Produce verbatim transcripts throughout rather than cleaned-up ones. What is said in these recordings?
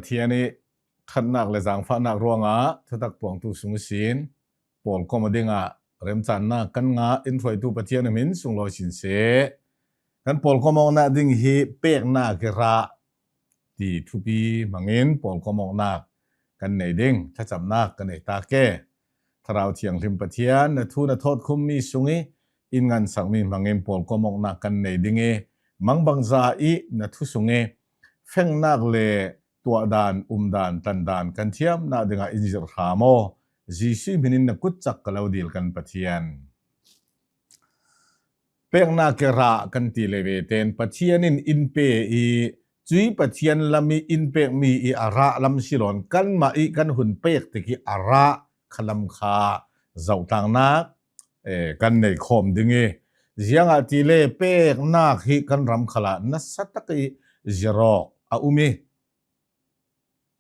Pathian ih ṭhatnak le zaangfahnak ruangah thutak puangtu sung ihsin pawlkom aw dingah remcannak kan ngah in hruaitu Pathian a hmin sunglawi sin seh. Kan pawlkom awknak ding hi peknak ih rah ti thupi hmangin pawlkom awknak kan nei ding thlacamnak kan nei ta ke. Thlarau Thianghlim Pathian na thu na thawtkhummi sungih in ngansakmi hmangin pawlkom awknak kan nei ding ih, mangbangza ih na thu sungih fengnak le tuahdan, umdan, tlandan kan thiamnak dingah in zirh hram aw. Jesuh hminin na kutcak ka lo dil kan Pathian. Peknak ih rah kan ti le veten Pathian in in pe ih, cuih Pathian lam ih in pekmi ih a rah lam si lo in kanmah ih kan hun pek tikih a rah kha lam kha zohtlangnak, eh, kan nei khawm ding ih, ziangahtile peknak hi kan ram khalah nasa tak ih zirh awk a um ih,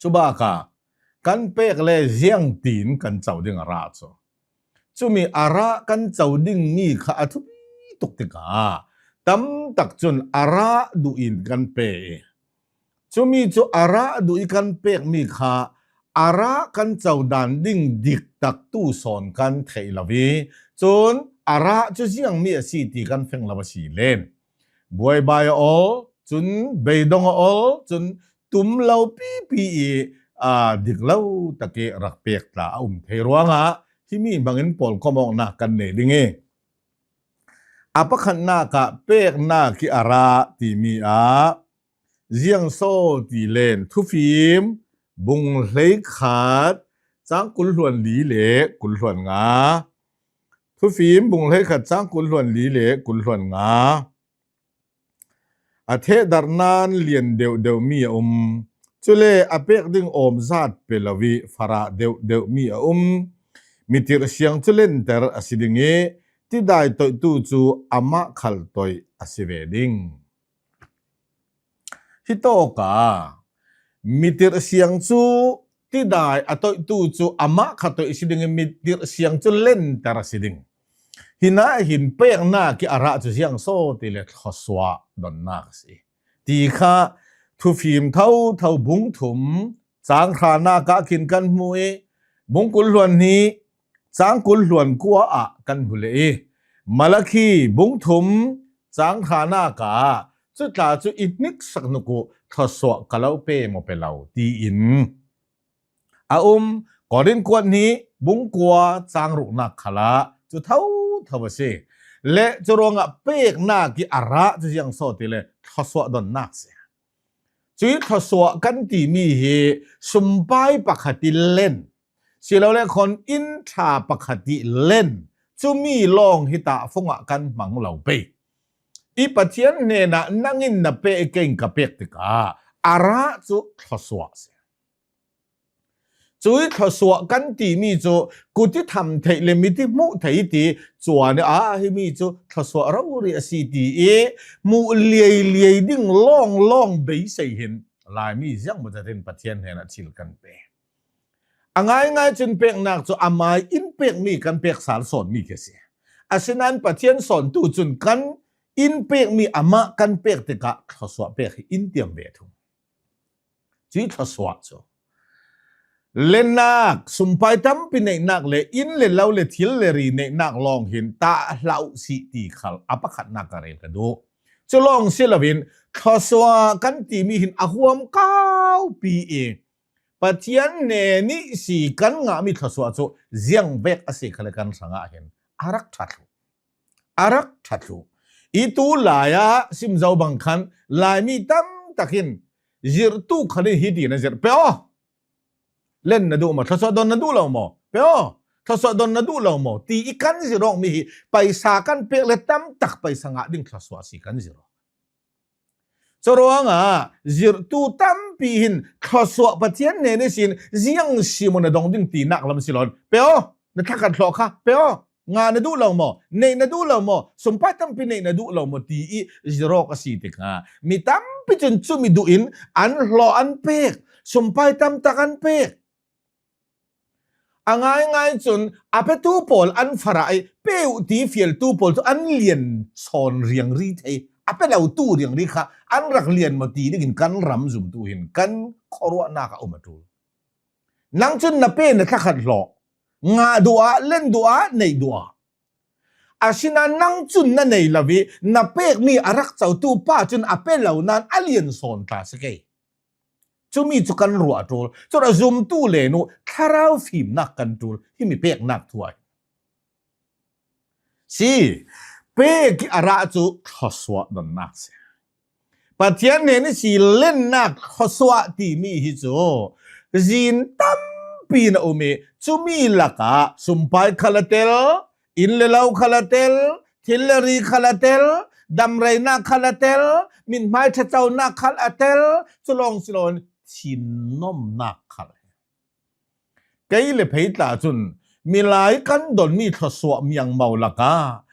cubakah kan pek le ziangtin kan co ding a rah cu. Cumi a rah kan co dingmi kha a thupi tuk tikah tamtak cun a rah duh in kan pe ih, cumi cu a rah duh ih kan pekmi kha a rah kan co dan ding diktaktu sawn kan theih lo ih, cun a rah cu ziangmi a si ti kan feng lo a si len. Buaibai a ol, cun beidong a ol, cun tum lo pipi ih, aa, dik lo tak ih rak pek tla a um thei ruangah himi hmangin pawlkom awknak kan nei ding ih, a pakhatnak ah peknak ih a rah timi ah ziang so ti len Thufim bung hleikhat cang kul hluan li le kul hluan nga. Thufim bung hleikhat cang kul hluan li le kul hluan nga. A thehdarh nan lian deuhdeuhmi a um. Cule a pek ding awmzat pe lo ih farah deuhdeuhmi a um. Mitirhsiang cu lenter a si ding ih tidai toihtu cu amah khal toih a si ve ding. Hitawkah mitirhsiang cu tidai a toihtu cu amah kha toih a si ding ih mitirhsiang cu lenter a si ding. Hinah hin peknak ih a rah cu ziang so ti le thluasuah donnak a si ti kha Thufim thotho bung thum cang hranak ah khin kan hmu ih, bung kul hluan hnih cang kul hluan kua ah kan hmu leh ih, Malakhi bung thum cang hranak ah cutla cu i hniksak hnuk uh thluasuah ka lo pe maw pe lo tiin a um. Korin kuat hnih bung kua cang ruknak khalah cu thotho a si. Le cu ruangah peknak ih a rah cu ziang so ti le thluasuah donnak si. Cuih thluasuah kan timi hi sumpai pakhat ih len, silole khawn inn ṭha pakhat ih len, cumi lawng hi tahfung ah kan hmang lo pei. I Pathian hnenah nang in na pek ih kei in ka pek tikah a rah cu thluasuah a si. Cuih thluasuah kan timi cu kut ih tham theih le mit ih hmuh theih ih ti cuan ih, a, himi cu thluasuah rori a si ti ih hmuh liailiai ding lawnglawng beisei hin Laimi ziangmaw zetin Pathian hnenah thil kan pe. A ngaingai cun peknak cu amah in pekmi kan pek sal sawnmi khi a si. Asinain Pathian sawntu cun kan in pekmi amah kan pek tikah thluasuah pek hi in tiam ve thung. Cuih thluasuah cu lennak, sumpai tampi neihnak le inn le lo le thil le ri neihnak lawng hin tah hlah uh sih ti khal a pakhatnak ka rel ka duh. Cu lawng si loin thluasuah kan timi hin a huamkaupi ih Pathian hnen ihsi kan ngahmi thluasuah cu ziangvek a si khal le kan hrangah hin a rak ṭha thluh. A rak ṭha thluh. I tu lai-ah simzo bang khan Laimi tamtak in zirhtu khan in hiti na zirh, pe aw. Len na duh maw? Thluasuah don na duh lo maw? Pe aw. Thluasuah don na duh lo maw? Ti ih kan zirh awkmi hi paisa kan pek le tamtak paisa ngah ding thluasuah si kan zirh awk. Curuangah zirhtu tampi hin thluasuah Pathian hnen ihsin ziang si maw na dong ding tinak lam si lo in, pe aw, na thlakhat hlawh kha, pe aw, ngah na duh lo maw, neih na duh lo maw, sumpai tampi neih na duh lo maw ti ih zirh awk a si tikah mi tampi cun cumi duh in an hlawh an pek, sumpai tamtak an pek. A ngaingai cun a petu pawl an farah ih pe uh ti fialtu pawl cu an lian sawn riangri thei. a pe lotu riangri kha an rak lian maw ti dingin kan ram zumtu hin kan khuaruahnak a um a ṭul. Nang cun na pe na thlakhat hlawh, ngah duh ah, len duh ah, neih duh ah. Asinain nang cun na nei lo ih na pekmi a rak cotu pa cun a pe lo nain a lian sawn tla si kei. Cumi cu kan ruah a ṭul. Cun a zumtu len uh thlarau fimnak kan ṭul. Himi peknak thu ah si. Pek ih a rah cu thluasuah donnak si. Pathian hnen ihsi lennak thluasuah timi hi cu zin tampi in a um ih, cumi lakah sumpai khal a tel, inn le lo khal a tel, thil le ri khal a tel, damreinak khal a tel, mithmai ṭhaconak khal a tel, cu lawng si loin thinnomnak khal. Kei le phei tla cun milai kan donmi thluasuah miangmo lakah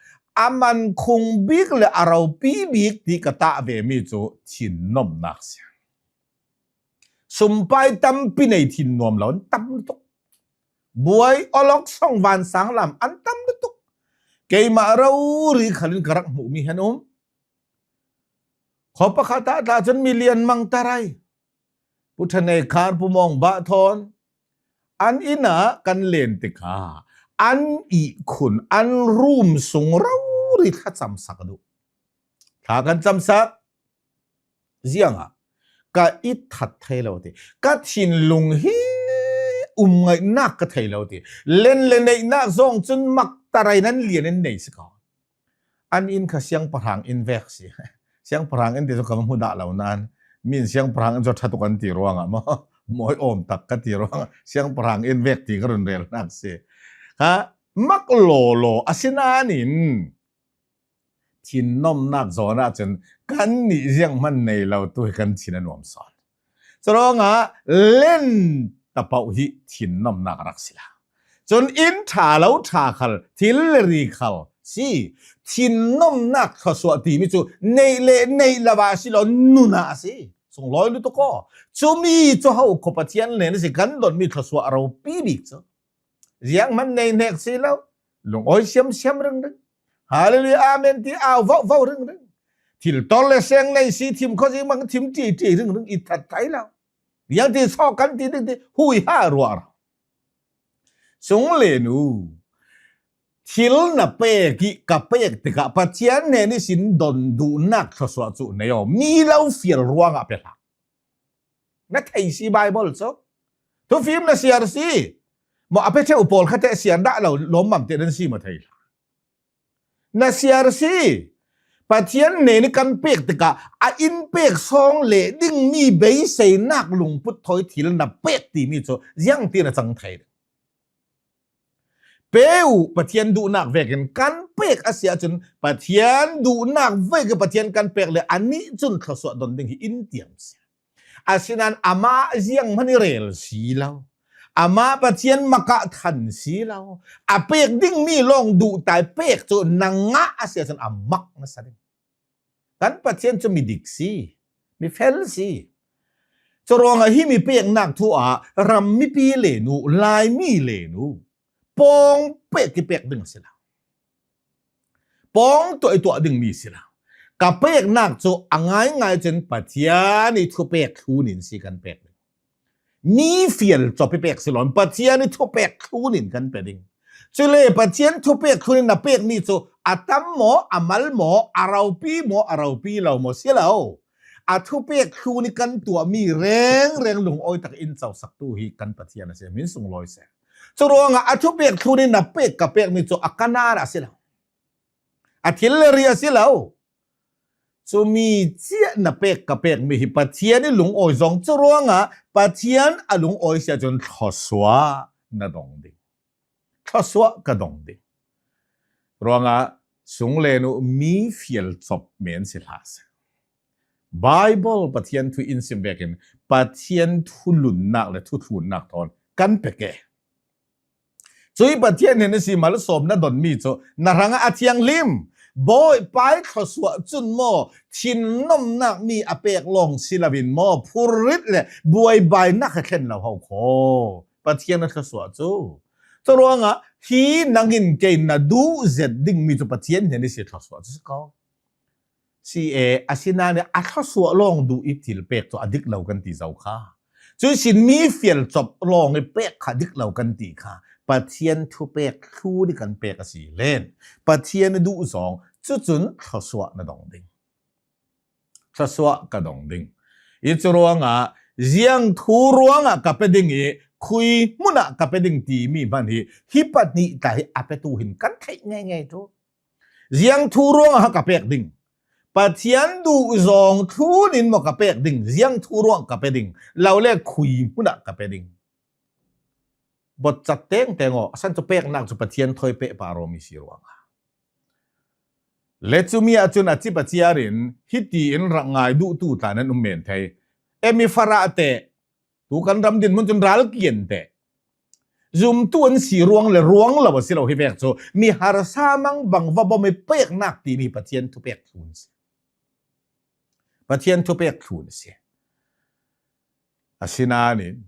a man khung bik le a ropi bik ti ka tah vemi cu thinnomnak si. Sumpai tampi nei thinnuam lo an tam lutuk. Buai, olok, song, vansang lam an tam lutuk. Keimah rori khalin ka rak hmuhmi an um. Khuapakhat ah tla cun milian mang tarai. Pu Ṭhanei Khar, Pu Mawng Bah thawn an inn ah kan len tikah an ihkhun, an rum sung rori thlacamsak a duh. Thla kan camsak. Ziangah ka i that thei lo ti, ka thinlung hi um ngaihnak ka thei lo ti, len le neihnak zong cun mak tarai nan lian in nei si ko. An inn kha siangpahrang inn vek si. Siangpahrang inn ti cu ka hmu dah lo nain, min siangpahrang inn cu ṭha tuk an ti ruangah maw, mawi awm tak ka ti ruangah siangpahrang inn vek ti ka run relnak si. Kha mak lawlaw a si nain thinnomnak zawn ahcun kannih zianghman nei lo tu hi kan thin a nuam sawn. Curuangah len tapoh hi thinnomnak a rak si lo. Cun inn ṭha lo ṭha khal, thil le ri khal si. Thinnomnak thluasuah timi cu neih le neih lo ah a si lo, nun ah a si. Sunglawi lutuk aw. Cumi cu ho khuapi Pathian hnen ihsi kan donmi thluasuah a ropi bik cu. Zianghman nei hnek si lo, lungawi siamsiam ringring. Hallelujah, amen ti au vauhvauh ringring. Thil tor le seng nei si, thim khuazing mang thim ṭiṭi ringring, i that thei lo. Ziang ti sawh kan ti ding ti, hui ha ruah ro. Sung le nu, thil na pek ih ka pek tikah Pathian hnen ihsin don duhnak thluasuah cu nei aw, mi lo fial ruangah pe hlah. Na thei si Baibal cu. Thufim na siar si. Maw a pe ṭheu pawl kha teh siar dah lo, lawmmam te nan si maw thei hlah. Na siar si. Pathian hnen ih kan pek tikah a in pek sawng le dingmi beiseinak lungput thawi thil na pek timi cu ziangtin a cang thei ding. Pe uh, Pathian duhnak vekin kan pek a si ahcun Pathian duhnak vekin Pathian kan pek le anih cun thluasuah don ding hi in tiam si. Asinain amah zianghman i rel si lo. Amah Pathian mak ah than si lo. A pek dingmi lawng duhtai pek cu na ngah a si ahcun a mak na sa ding. Kan Pathian cu midik si, mifel si. Curuangah himi peknak thu ah ram mipi le nu, Laimi le nu, pawng pek kipek ding a si lo. Pawng tuah i tuah dingmi si lo. Ka peknak cu a ngaingai cun Pathian ih thupek thlun in si kan pek ding. Mi fial cop i pek si lo, Pathian ih thupek thlun in kan pe ding. Cule Pathian thupek thlun in na pekmi cu a tam maw, a mal maw, a ropi maw, a ropi lo maw si lo. A thupek thlun ih kan tuahmi rengreng lungawi tak in cosaktu hi kan Pathian a si, min sunglawi seh. Curuangah a thupek thlun in na pek ka pekmi cu a kanar a si lo. A thil le ri a si lo. Cumi ciah na pek ka pekmi hi Pathian ih lungawi zong, curuangah Pathian a lungawi si ahcun thluasuah na dong ding. Thluasuah ka dong ding. Ruangah sung le nu mi fial cop men si hlah seh. Baibal Pathian thu in sim vekin Pathian thulunnak le thuthlunnak thawn kan pe ke. Cui Pathian hnen ihsi malsawm na donmi cu na hrangah a thianghlim. Bawipa ih thluasuah cun maw, thinnomnak mi a pek lawng si loin maw, phurrit le buaibainak he thlen lo ho kho. Pathian a thluasuah cu. Curuangah hi nangin kei na duh zet dingmi cu Pathian hnen ihsi thluasuah cu si ko. si e, asinain a thluasuah lawng duh i thil pek cu a dik lo kan ti zo kha. Cuih sin mi fial cop lawng i pek kha dik lo kan ti kha. Pathian thupek thlun i kan pek a si len Pathian i duh zong cucun thluasuah na dong ding. Thluasuah ka dong ding. I cu ruangah ziang thu ruangah ka pe ding i khui hmunah ka pe ding timi hman hi, hi pahnih tla hi a petu hin kan theih ngaingai tu. Ziang thu ruangah ka pek ding. Pathian duh zong thlun in maw ka pek ding. Ziang thu ruangah ka pe ding. Lo le khui hmunah ka pe ding. Botcat tengteng aw, a san cu peknak cu Pathian thawi peh pah rawmi si ruangah. Le cumi ahcun a cip a ciar in hiti in rak ngai duhtu tla nan um men thei. Emi farah teh, tu kan ram dinhmun cun ral kian teh. Zumtu an si ruang le ruang lo a si lo hi vek cu mi harsa mang bang va bom i peknak timi Pathian thupek thlun si. Pathian thupek thlun si. Asinain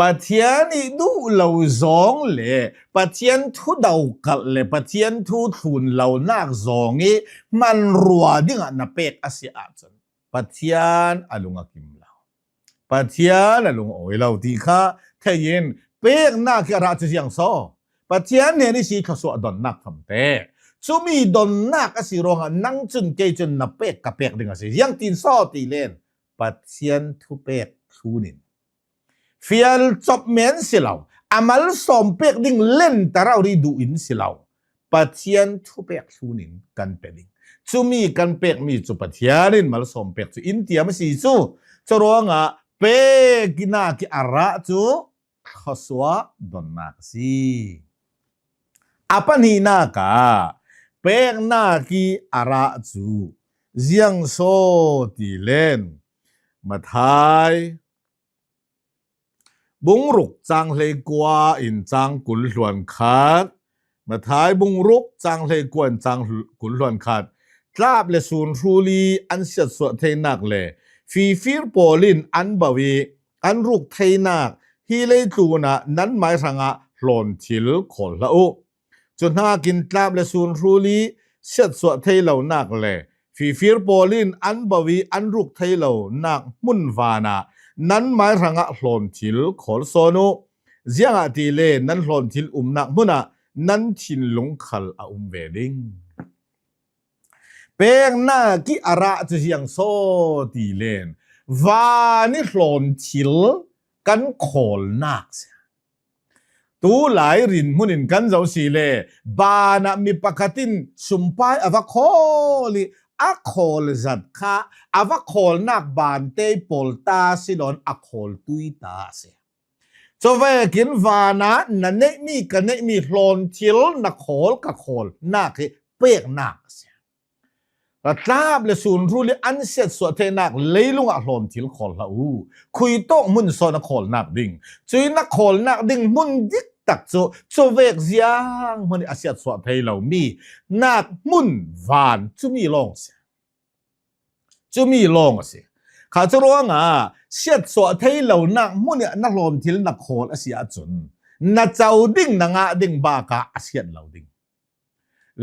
Pathian i duh lo zong le Pathian thu dokalh le Pathian thu thlun lonak zong i hmanrua dingah na pek a si ahcun Pathian a lung a kim lo. Pathian a lung a awi lo ti kha thei in peknak hi a rah cu ziang so. Pathian hnen i si thluasuah donnak famte. Cumi donnak a si ruangah nang cun kei cun na pek ka pek ding a si. Ziangtin so ti len Pathian thupek thlun in. Fial cop men si lo, a malsawm pek ding len ta rori duh in si lo. Pathian thupek thlun in kan pe ding. Cumi kan pekmi cu Pathian in malsawm pek cu in tiam a si cu. Curuangah peknak i a rah cu thluasuah donnak a si. A pahnihnak ah peknak i a rah cu ziang so ti len Mathai bung ruk cang hleikua in cang kul hluan khat, Mathai bung ruk cang hleikua in cang kul hluan khat, tlap le sun hrul i an siatsuah theinak le fifir pawl in an bauh i an ruk theinak hi leitlun ah nanmai hrangah hlawn thil khawl hlah uh. Cu hnakin tlap le sun hrul i siatsuah thei lonak le fifir pawl in an bauh i an ruk thei lonak hmun vanah nanmai hrangah hlawn thil khawl sawn uh. Ziangahtile nan hlawn thil umnak hmunah nan thinlung khal a um ve ding. Peknak i a rah cu ziang so ti len van i hlawn thil kan khawlnak si. Tu lai rinhmun in kan zoh si le, banah mi pakhat in sumpai a va khawl i a khawl zat kha a va khawlnak bante pawl ta si loin a khawl tui ta a si. Cuvekin vanah na neihmi ka neihmi hlawn thil na khawl ka khawlnak hi peknak a si. Ka tlap le sun hrul i an siatsuah theinak leilung ah hlawn thil khawl hlah uh. Khui tawk hmun sawn a khawlnak ding. Cui na khawlnak ding hmun dik tak cu cuvek ziang hmun i a siatsuah thei lomi nak hmun van cumi lawng si. Cumi lawng a si. Kha cu ruangah siatsuah thei lonak hmun i na hlawn thil na khawl a si ahcun na co ding na ngah ding bakah a siat lo ding.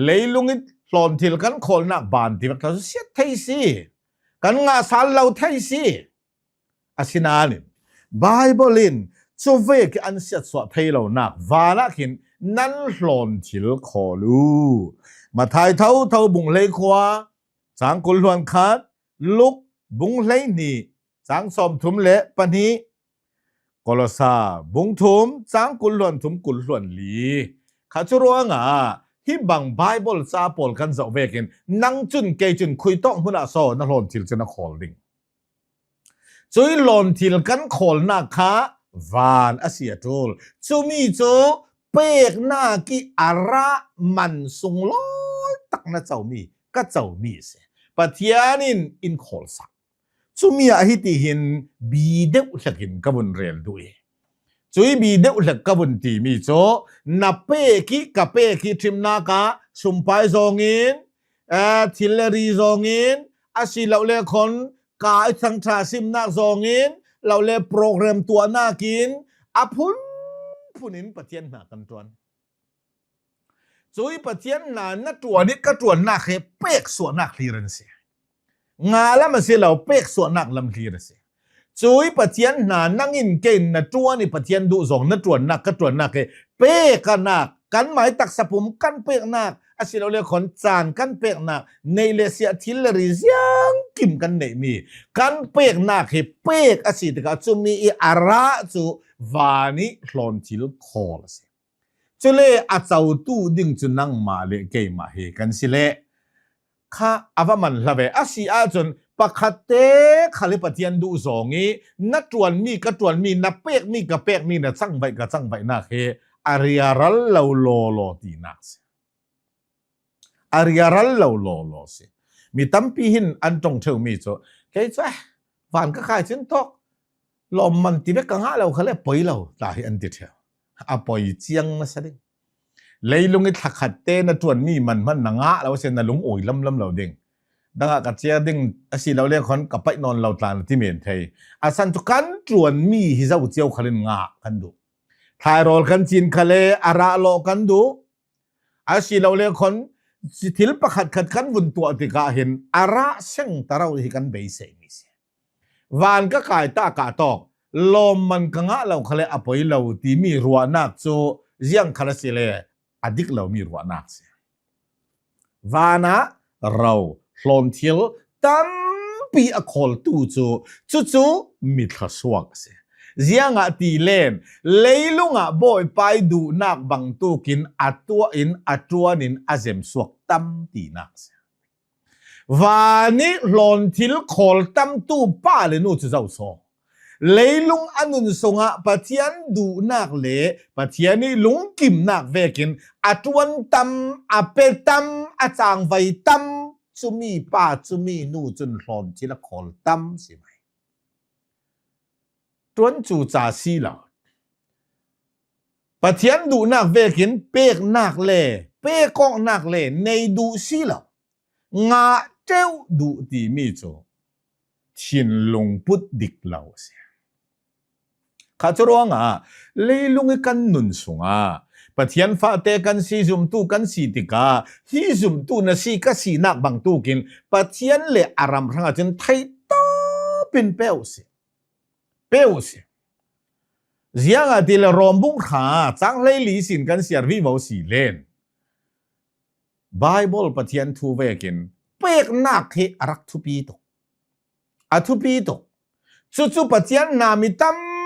Leilung i hlawn thil kan khawlnak ban ti vek cu siat thei si, kan ngah sal lo thei si. Asinain Baibal in cuvek i an siatsuah thei lonak vanah khin nan hlawn thil khawl uh. Mathai thotho bung hleikua cang kul hluan khat, Luk bung hleihnih cang sawmthum le pahnih, Kolosa bung thum cang kul hluan thum kul hluan li. Kha cu ruangah hi bang Baibal ca pawl kan zoh vekin nang cun kei cun khui tawk hmunah so na hlawn thil cu na khawl ding. Cui hlawn thil kan khawlnak kha van a si a ṭul. Cumi cu peknak i a rah man sunglawi tak na comi ka comi a si. Pathian in in khawlsak. Cumi ah hiti hin bi deuh hlek in ka vun rel duh i, cui bi deuh hlek ka vun timi cu na pek i ka pek i ṭhimnak ah sumpai zongin, aa, thil le ri zongin, a si lo le khon ka i thangṭha simnak zongin, lo le program tuahnak in a phunphun in Pathian hna kan ṭuan. Cui Pathian hna na ṭuan i ka ṭuannak he pek suahnak hlir an si. Nga lam a si lo, pek suahnak lam hlir a si. Cui Pathian hna nang in kei in na ṭuan i Pathian duh zong na ṭuannak ka ṭuannak hi pek a nak, kanmah i taksa pum kan peknak, a si lo le khawn caan kan peknak, neih le siah thil le ri ziangkim kan neihmi kan peknak hi pek a si tikah cumi i a rah cu van i hlawn thil khawl a si. Cule a cotu ding cu nangmah le keimah hi kan si le kha a va man hla ve. A si ahcun pakhatte khal hi Pathian duh zong i na ṭuanmi ka ṭuanmi, na pekmi ka pekmi, na cangvaih ka cangvaihnak hi a riaral lo lawlaw tinak si. A riaral lo lawlaw si. Mi tampi hin an ṭong ṭheumi cu, kei cu, eh, van ka kai cin tawk, lawmman ti bek ka ngah lo khal le poi lo ta hi an ti ṭheu. A poi ciang nasa ding. Leilung i thlakhat te na ṭuanmi man hman na ngah lo a si, na lung awi lamlam lo ding. Dangah ka cia ding a si lo le khawn ka paih nawn lo tla na ti men thei. A san cu kan ṭuanmi hi zo cio khal in ngah kan duh. Thlairawl kan cin khal le a rah lawh kan duh. A si lo le khawn thil pakhat khat kan vun tuah tikah hin a rah seng ta rau hi kan beiseimi si. Van ka kai ta ka tawk, lawmman ka ngah lo khal le a poi lo timi ruahnak cu ziang khal a si le a dik lomi ruahnak si. Van ah ro hlawn thil tampi a khawltu cu cucu mi thlawsuak a si. Ziangahtile leilung ah Bawipa i duhnak bangtukin a tuah in, a ṭuan in, a zemsuak tam tinak a si. Van i hlawn thil khawl tamtu pa le nu cu zo saw. Leilung a nun sungah Pathian duhnak le Pathian i lungkimnak vekin a ṭuan tam, a pe tam, a cangvai tam cumi pa, cumi nu cun hlawn thil a khawl tam si mai. Ṭuan cu ca si lo. Pathian duhnak vekin peknak le pekawknak le nei duh si lo. Ngah ṭeuh duh timi cu thinlung put dik lo a si. Kha cu ruangah leilung i kan nun sungah Pathian fate kan si, zumtu kan si tikah hi zumtu na si ka sinak bangtukin Pathian le a ram hrangah cun theihtawp in pe uh si. Pe uh si. Ziangahtile Rom bung hra cang hleili sin kan siar vivo si len Baibal Pathian thu vekin peknak hi a rak thupi tuk. A thupi tuk. Cucu Pathian hna mi tampi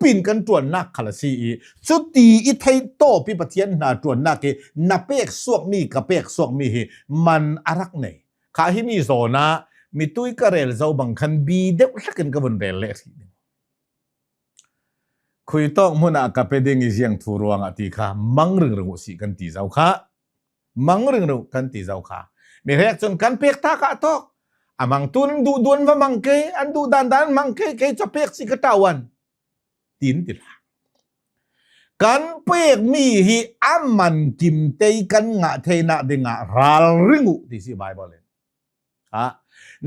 in kan ṭuannak khal a si i, cuti i theihtawp i Pathian hna ṭuannak i na pek suakmi, ka pek suakmi hi man a rak nei. Kha himi zawn ah mitui ka rel zo bang khan bi deuh hlek in ka vun rel leh hrih ding. Khuitawk hmun ah ka pe ding i ziang thu ruangah ti kha mang ringring uh si kan ti zo kha. Mang ringring uh kan ti zo kha. Mi hrek cun kan pek ta kha tawk. A mangtu an duh duan va mang kei, an duh dan dan mang kei, kei cu pek si ka ṭauan. Tin ti hlah. Kan pekmi hi a man kim tei kan ngah theinak dingah ralring uh ti si Baibal in. Ha?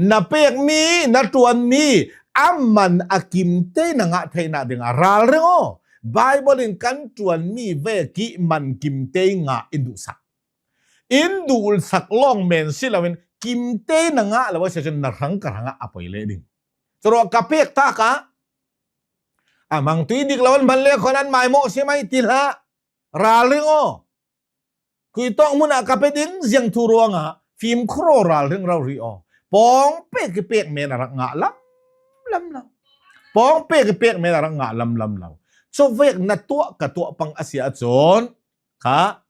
Na pekmi, na ṭuanmi a man a kim tei na ngah theinak dingah ralring aw. Baibal in kan ṭuanmi vek i man kim tei ngah in duhsak. In duhsak lawng men si loin kim tei na ngah lo a si cun na hrang ka hrangah a poi leh ding. Curuah ka pek ta kha a mangtui dik lo an hman le khawn an maimawh si mai ti hlah. Ralring aw. Khuitawk hmun ah ka pe ding ziang thu ruangah fimkhur aw, ralring rori aw. Pawng pek i pek men a rak ngah lam lam lo. Pawng pek i pek men a rak ngah lam lam lo. Cuvek na tuah ka tuah pang a si ahcun kha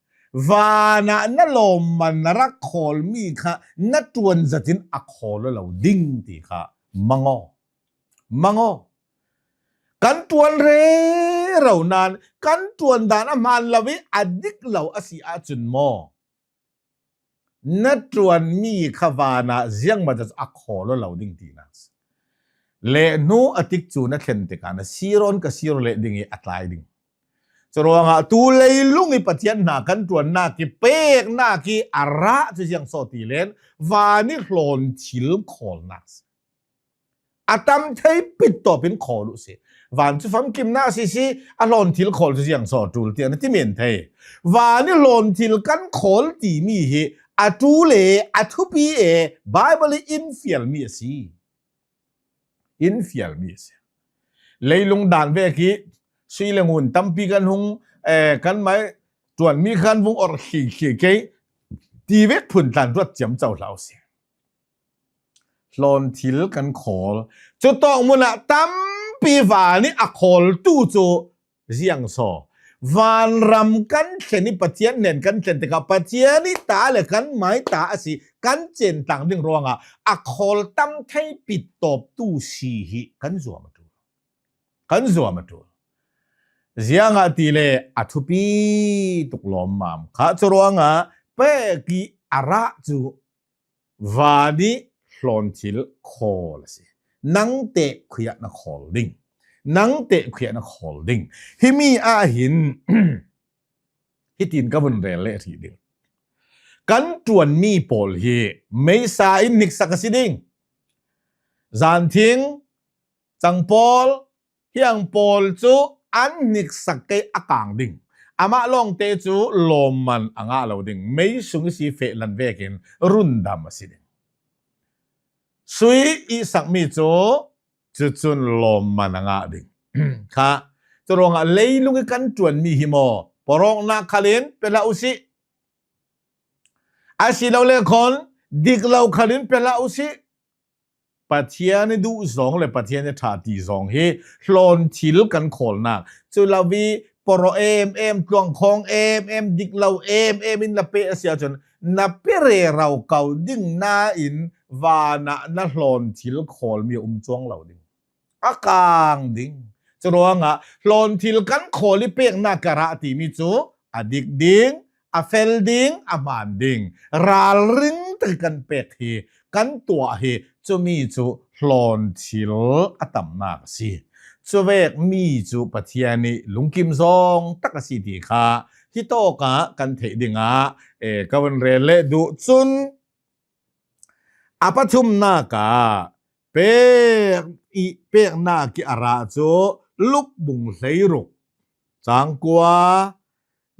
van ah na lawmman na rak khawlmi kha na ṭuan zat in a khawl aw lo ding ti kha mang aw. Mang aw. Kan ṭuan rero nain kan ṭuan dan a hmaan lo i a dik lo a si ahcun maw na ṭuanmi kha van ah ziangmah a khawl aw lo ding tinak si. Lehhnu a tikcu na thlen tikah na sirawn ka siraw leh ding i a tlai ding. Curuangah tu leilung i Pathian hna kan ṭuannak i peknak i a rah cu ziang saw ti len van i hlawn thil khawlnak si. A tam thei pit tawp in khawl uh si. Van cu famkimnak a si si, a hlawn thil khawl cu ziang saw a ṭul tiah na ti men thei. Van i hlawn thil kan khawl timi hi A ṭul e, a thupi e, Bible hi in fialmi a si. In fialmi a si. Leilung dan vek hi sui le ngun tampi kan hung, eh, kan mai ṭuanmi khan vung awrh khikhi kei ti vek phun tlan ruat ciamco hlah u sih. Hlawn thil kan khawl. Cutawk munah tampi van hi a khawltu cu ziang saw. Vanram kan thlen hi Pathian hnen kan thlen tikah Pathian hi ta le kan mai ta a si kan cen tlang ding ruangah a khawl tam thei pit tawptu si hi kan zuam a ṭul. Kan zuam a ṭul. Ziangah tile a thupi tuk lawmmam kha cu ruangah pek hi a rah cu van hi hlawn thil khawl a si. Nang teh khuiah na khawl ding. Nang teh khuiah na khawl ding. Himi ah hin hitin ka vun rel leh hrih ding. Kan ṭuanmi pawl hi meisa in hniksak a si ding. Zanthing, cangpawl, hiang pawl cu an hniksak kei a kang ding. Amah lawngte cu lawmman a ngah lo ding. Mei sung i si fehlan vekin rundam a si ding. Sui i sakmi cu cucun lawmman a ngah ding. Kha, curuangah leilung i kan ṭuanmi hi maw? Porawknak khalin pe hlah u sih. Asilole khawn dik lo khalin pe hlah u sih. Pathian i duh zawng le Pathian i ṭha ti zawng hi hlawn thil kan khawlnak. Cu lo i poro em em, tluangkhawng em em, dik lo em em in na pe a si ahcun na pe rero ko ding nain vanah na hlawn thil khawlmi a um cuang lo ding. A kang ding. Curuangah hlawn thil kan khawl i peknak ka rah timi cu a dik ding, a fel ding, a hmaan ding. Ralring tak kan pek hi, kan tuah hi, cumi cu hlawn thil a tamnak a si. Cuvek mi cu Pathian i lungkim zawng tak a si ti kha hi tawkah kan theih dingah, eh, ka vun rel leh duh cun, a pathumnak ah pek i peknak i a rah cu Luk bung hleiruk cangkua,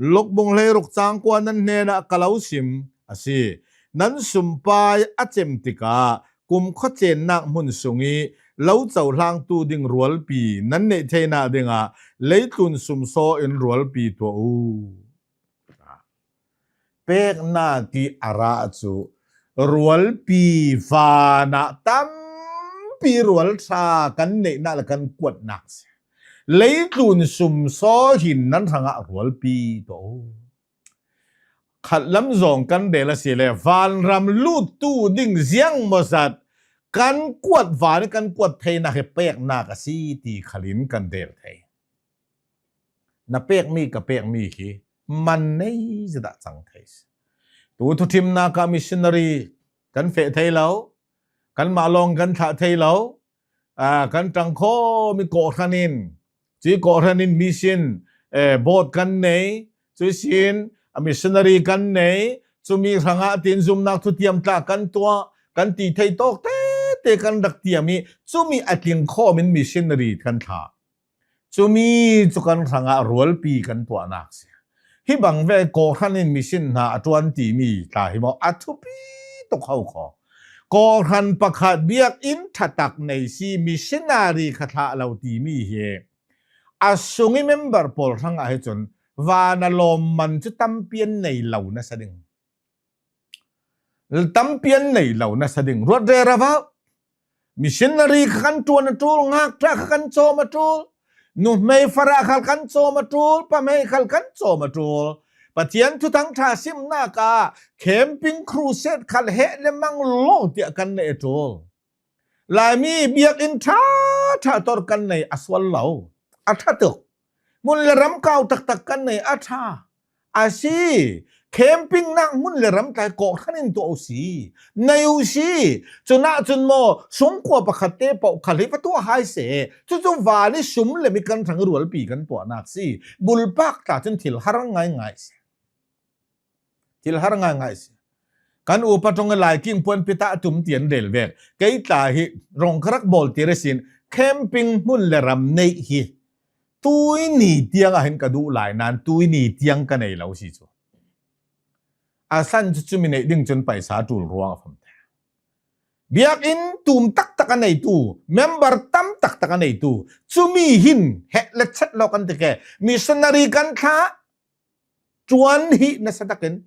Luk bung hleiruk cangkua nan hnenah ka lo sim a si. Nan sumpai a cem tikah kumkhua cennak hmun sung i lo cohlangtu ding rualpi nan neih theinak dingah leitlun sumsaw in rualpi tuah u. Peknak i a rah cu rualpi vanah tampi rualṭha kan neihnak le kan kuatnak si. Leitlun sumsaw hin nan hrangah rualpi tuah u. Khatlam zawng kan rel a si le vanram luttu ding ziang mawzat kan kuat van i kan kuat theinak hi peknak a si ti khalin kan rel thei. Na pekmi ka pekmi khi man nei zet ah cang thei si. Tu thuṭhimnak ah missionary kan feh thei lo, kanmah lawng kan thlah thei lo, aa, kan ṭangkhawm i kawhhran in, cui kawhhran in mission, eh, board kan nei, cui sin a missionary kan nei, cumi hrangah tin zumnak thutiam tla kan tuah, kan ti thei tawk tete kan rak tiam i cumi a tlingkhawm in missionary kan thlah. Cumi cu kan hrangah rualpi kan tuahnak si. Hi bang ve kawhhran in mission hna a ṭuan timi tla hi maw a thupi tuk ho kho. Kawhhran pakhat biakinn ṭhatak nei si missionary kha thlah lo timi hi a sung i member pawl hrangah hi cun van a lawmman cu tampi an nei lo nasa ding. Tampi an nei lo nasa ding ruat rero ah missionary kha kan ṭuan a ṭul, ngakṭah kha kan cawm a ṭul, nuhmei farah kha kan cawm a ṭul, pahmei kha kan cawm a ṭul. Pathian thuthang ṭha simnak ah camping crusade kha heh le mang law tiah kan neih a ṭul. Laimi biakinn ṭha ṭha tawr kan nei a sual lo, a ṭha tuk. Hmun le ram kau taktak kan nei a ṭha a si. Campingnak hmun le ram tlai kawhhran in tuah u si, nei u si. Cunah cun maw sungkua pakhat te paoh khal hi va tuah hai seh. Cucu van i sum le mi kan hrang rualpi kan tuahnak si. Bulpak tla cun thil har ngaingai si. Thil har ngaingai si. Kan upa ṭong i Laiking puanpi tah a tum tian rel vek. Kei tla hi rong ka rak bawl tir a sin camping hmun le ram neih hi tuini tiang ah hin ka duh lai nain tuini tiang ka nei lo si cu. A san cu cumi neih ding cun paisa ṭul ruang a famte. Biakinn tum taktak a neitu, member tam taktak a neitu, cumi hin heh le chet lo kan ti ke, missionary kan thlah, ṭuan hi nasa takin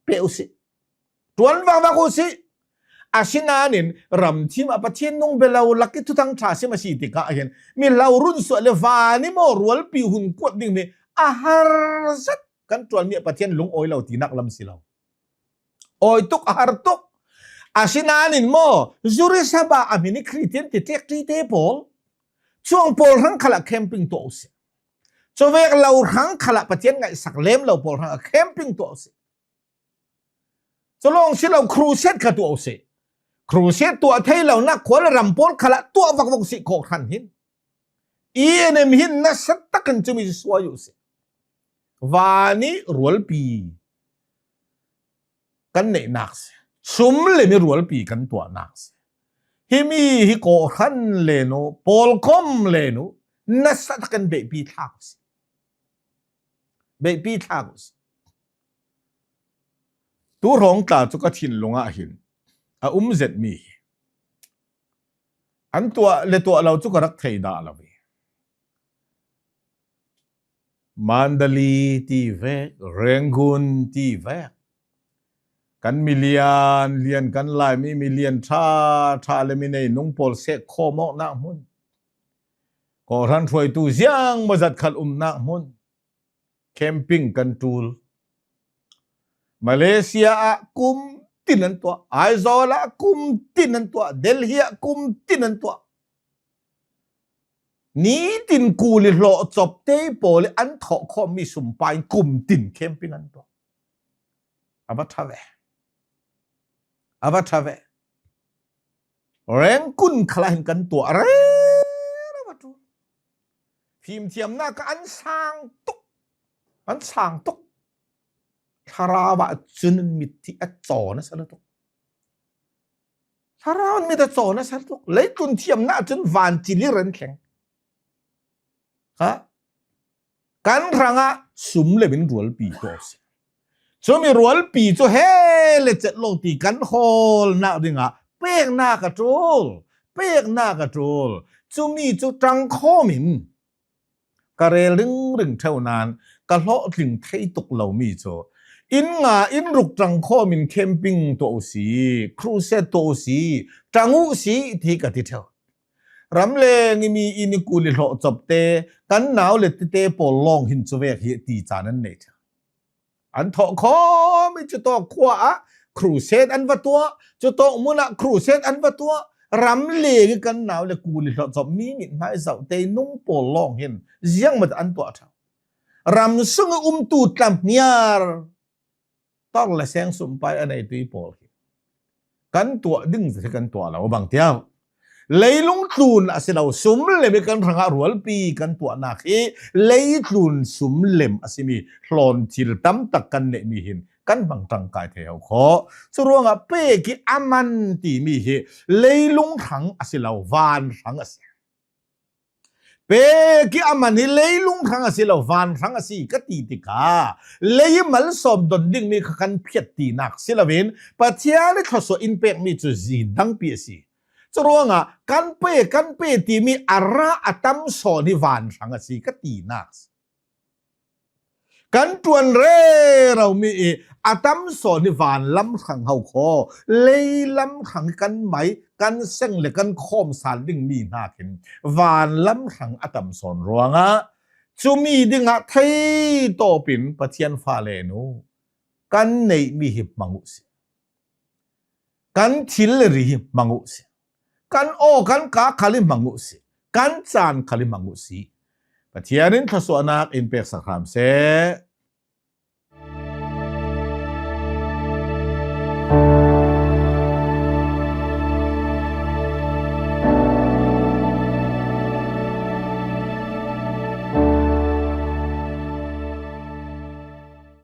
pe u sih. Ṭuan vakvak u sih. Asinain ramthim ah Pathian nung bia lo lak i thuthang ṭha sim a si tikah hin mi hlo run suah le van i maw rualpi hun kuat dingmi a har zet kan ṭuanmi ah Pathian lungawi lo tinak lam si lo. Awi tuk, a har tuk. Asinain maw Jerusalem ah a hmin i Khristian ti tlekṭite pawl, cuang pawl hrang khalah camping tuah u sih. Cuvek lo hrang khalah Pathian ngaihsak lem lo pawl hrang a camping tuah u sih. Cu lawng si lo, crusade kha tuah u sih. Crusade tuah thei lonak khua le ram pawl khalah tuah vakvak u sih, kawhhran hin. I enem hin nasa takin cumi cu suai u sih. Van i rualpi kan neihnak si. Sum le mi rualpi kan tuahnak si. Himi hi kawhhran len u, pawlkom len u, nasa takin beihpi thlak u sih. Beihpi thlak u sih. Tu hrawng tla cu ka thinlung ah hin a um zetmi hi an tuah le tuah lo cu ka rak thei dah lo i, Mandalay ti vek, Rangoon ti vek, kan milian lian, kan Laimi milian ṭha ṭha le mi nei nung pawl sek khawm awknak hmun, kawhhran hruaitu ziangmawzat khal umnak hmun, camping kan ṭul. Malaysia ah kum tin an tuah, Aizawl ah kum tin an tuah, Delhi ah kum tin an tuah. Nitin kuli hlawh cop te pawl i an thawh khawmmi sumpai in kum tin camping an tuah. A va ṭha ve. A va ṭha ve. Rangoon khalah hin kan tuah rero a ṭul. Fimthiamnak ah an sang tuk. An sang tuk. Thlarau ah cun an mit hi a cawn a sal tuk. Thlarau an mit a cawn a sal tuk. Leitlun thiamnak cun van cil i ran thleng. Ha? Kan hrangah sum le min rualpi tuah u sih. Cumi rualpi cu he le cet lo ti kan hawlnak dingah peknak a ṭul, peknak a ṭul. Cumi cu ṭangkhawm in ka rel ringring ṭheu nain ka hlawhtling thei tuk lomi cu inn nga inn ruk ṭangkhawm in camping tuah u sih, crusade tuah u sih, ṭang u sih ti ka ti ṭheu. Ramleng i mi inn i kuli hlawh cop te, kan nau le tete pawl lawng hin cuvek hi ti caan an nei ṭheu. An thawh khawm i cutawk khua ah crusade an va tuah, cutawk mun ah crusade an va tuah. Ramleng i kan nau le kuli hlawh cop mi mithmai zoh te i nung pawl lawng hin ziangmawzat an tuah ṭheu. Ram sung i umtu tlamhniar, tor le seng sumpai a neitu i pawl hi kan tuah ding zet hi kan tuah lo bang tiau. Leilung tlun a si lo, sum lem i kan hrangah rualpi kan tuahnak hi leitlun sum lem a simi hlawn thil tam tak kan neihmi hin kan hmang ṭangkai thei ho khaw. Curuangah pek i a man timi hi leilung hrang a si lo, van hrang a si. Pek i a man hi leilung hrang a si lo, van hrang a si ka ti tikah lei i malsawm don dingmi kha kan phiat tinak si loin Pathian i thluasuah in pekmi cu zin dangpi a si. Curuangah kan pe, kan pe timi a ra a tam sawn hi van hrang a si ka tinak si. Kan ṭuan rero mi i a tam sawn hi van lam hrang ho khaw, lei lam hrang hi kan mai, kan seng le kan khawm sal ding mi hnakin van lam hrang a tam sawn ruangah cumi dingah thei tawpin Pathian fale nu kan neihmi hi hmang uh si. Kan thil le ri hi hmang uh si. Kan aw kan ka khal hi hmang uh si. Kan caan khal hi hmang uh si. Pathian in thluasuahnak in peksak hram seh.